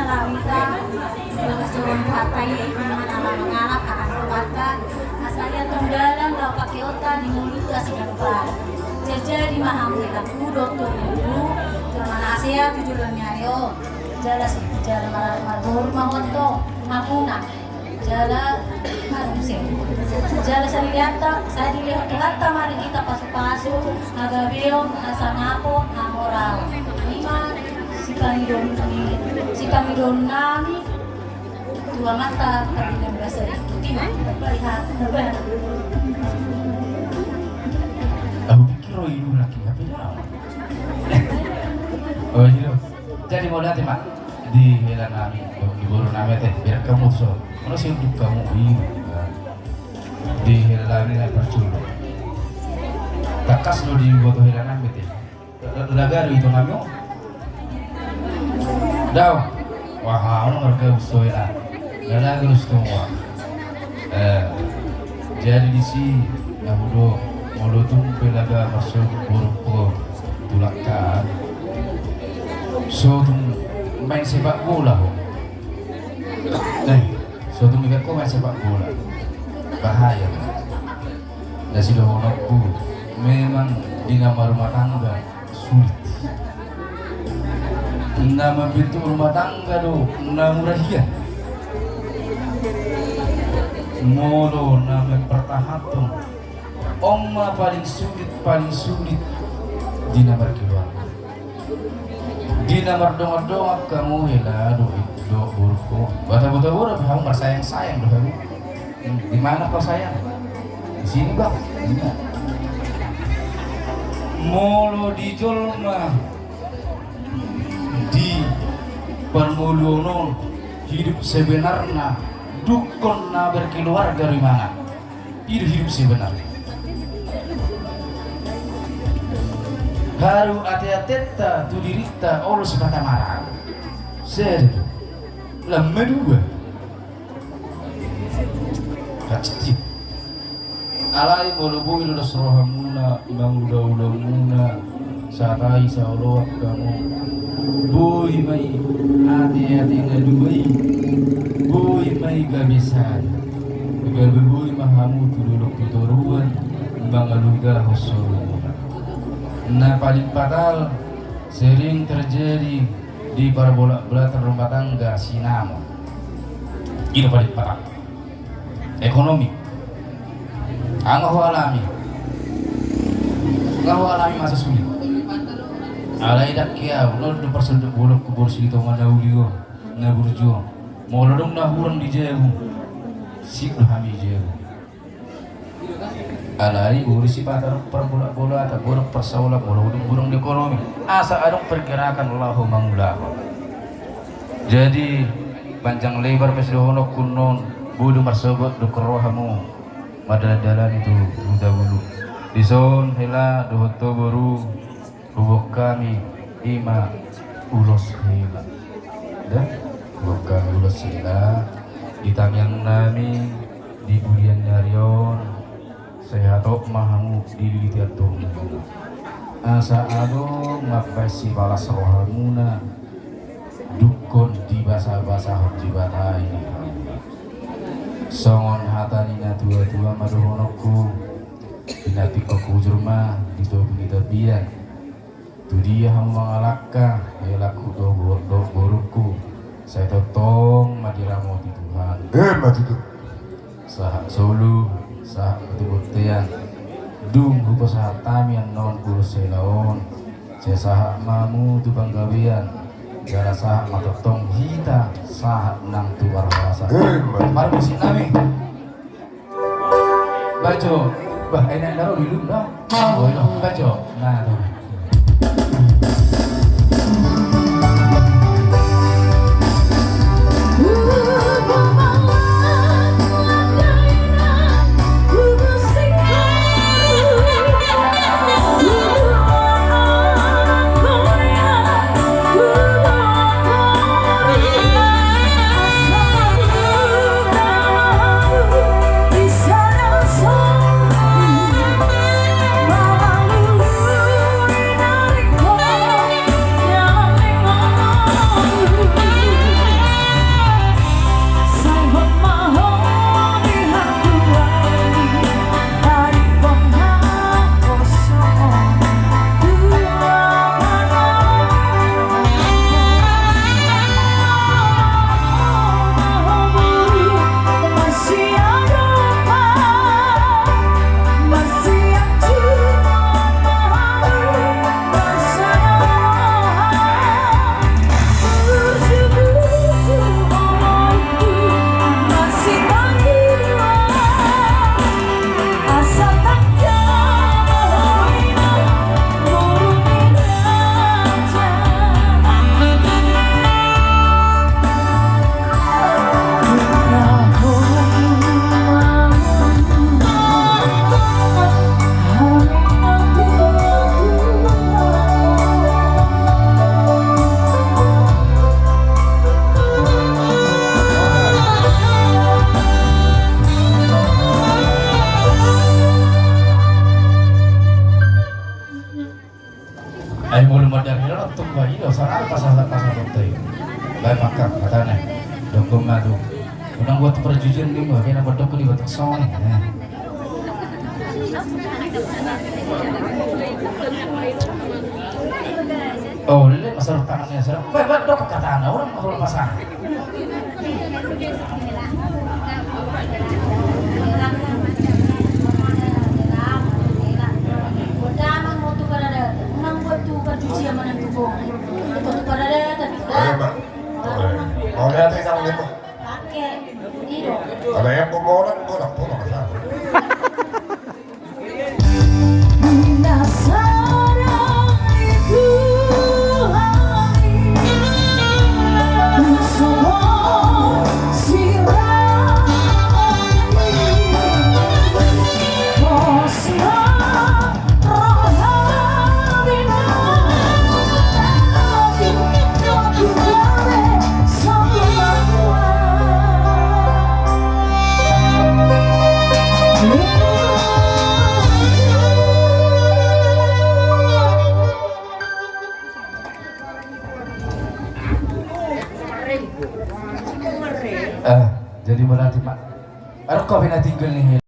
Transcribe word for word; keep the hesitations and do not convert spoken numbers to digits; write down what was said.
Hita, terus turun partai, iman ala mangalap akan kuatkan. Asal ia tonggalan, lawan pakeonta di mulutna siganup ari. Jadi ma hamu hela, hudok tu mulu, jala na hasea tu joloan ni ari on. Jala si, jala mara-, marboru ma ho tu hamuna. Jala, aduh, seng. Jala sadihata, sadihata ma di hita pasu-pasu, hagabeon, hasangapon, hamoraon. Ima sipangidoon ni, sipangidoon nami tu Amanta Pardenggan Basa i. Ima, terima kasih. Au pikir ro i lurah ki, apa ya? Oh, iya. Jadi mauliate ma di hela nami, di boru nami ate, biar hamu so. Mana si untuk hamu ini? Di hela nami na parjolo. Tangkas do diboto hela nami ate. Lalaga do ito nami o. Dao. Wah, ono marga uso ya. Lalaga do situ. Eh, jadi disi na hudok, molo tung pe laga masuk borungku tu langka, so tung main sepak bola ho. Eh, so tung ikan ko main sepak bola. Bahaya. Na sidohononku, memang di na marumah tangga sulit. Na mambentuk rumah tangga do na mura hian. Molo na mempertahankan, on ma paling sulit, paling sulit di na markeluarga. Di na mardongan-dongan hamu hela dohot borungku. Bata-bata boru hamu marsayang-sayang do hamu. Hmm, di mana kau sayang? Di sini, Bang. Di sini. Molo di jolma di parngoluon on hidup sebenarna dungkon na berkeluarga do imana. I do hidup sebenarna. Haru ate-atenta tu dirinta olo sipata marau. Sada do. Lam madua. Kaciti. Alai molo boi do dos rohamuna, mangula-ulamuna, satai saoloan hamu. Boi ma i ate-ate na dua i. Boi ma i gabe sada. Gabe boi ma hamu tu dolok tu toruan, mangalugahon solu. Na paling fatal sering terjadi di parbola-bola rumah tangga sinamot. I do paling fatal. Ekonomi. Nga hualami. Nga hualami masa sulit. Alai ndang ke au, nol do parsonduk bolokku boru Silitonga na uli on, na burju on. Molo dung na hurang di jabu, sip do hami jabu. Alai boru sipata do parbola-bola, ata boru parsaola, molo dung hurang di ekonomi. Asa adong pergerakan laho mangulahon. Jadi, panjang lebar pe sidohononku on, boi do marsogot dungkon ro hamu mandalan-dalani tu, tu dahulu. Dison hela dohot ho boru, huboan hami ima ulos hela. Da, huboan hami ulos hela di tangiang nami di pudian ni ari on. Sai hatop ma hamu dililiti antuhon. Asa adong mambahen sipalas rohamuna, dungkon dibasa-basahon Debata i. Songon hata ni na tua-tua ma dohononku, pinantikhon hujur ma di topi ni tapian. Tu dia hamu mangalangka, helangku dohot borungku, sai tongtong ma diramoti Tuhan. Emma tutu. Sahat solu, sahat tu bontean. Dung hupasahat hami annon ulos hela on, sai sahat ma hamu tu panggabean. Jala sahat ma tongtong hita sahat nang tu parhorasan. Emma tutu. Marmusik nami. Bajo. Bah, enak daro di lum, no? Mau. Oh, ino. Bajo. Nah, tuh. Bae pangkat hatana. Dokkon ma tu. Unang buat parjujian di mua, kena buat dokkon di batok songon i. Oh, lele masa tangannya serap. Bae, bae dokkon hatana, orang mau lepasan. Ayo, Mak. Oke. Oke, ate, sama gitu. Oke. Ada yang mau orang, orang, orang, sama. Eh, jadi berarti, Pak. Erek kopi nanti gel nih.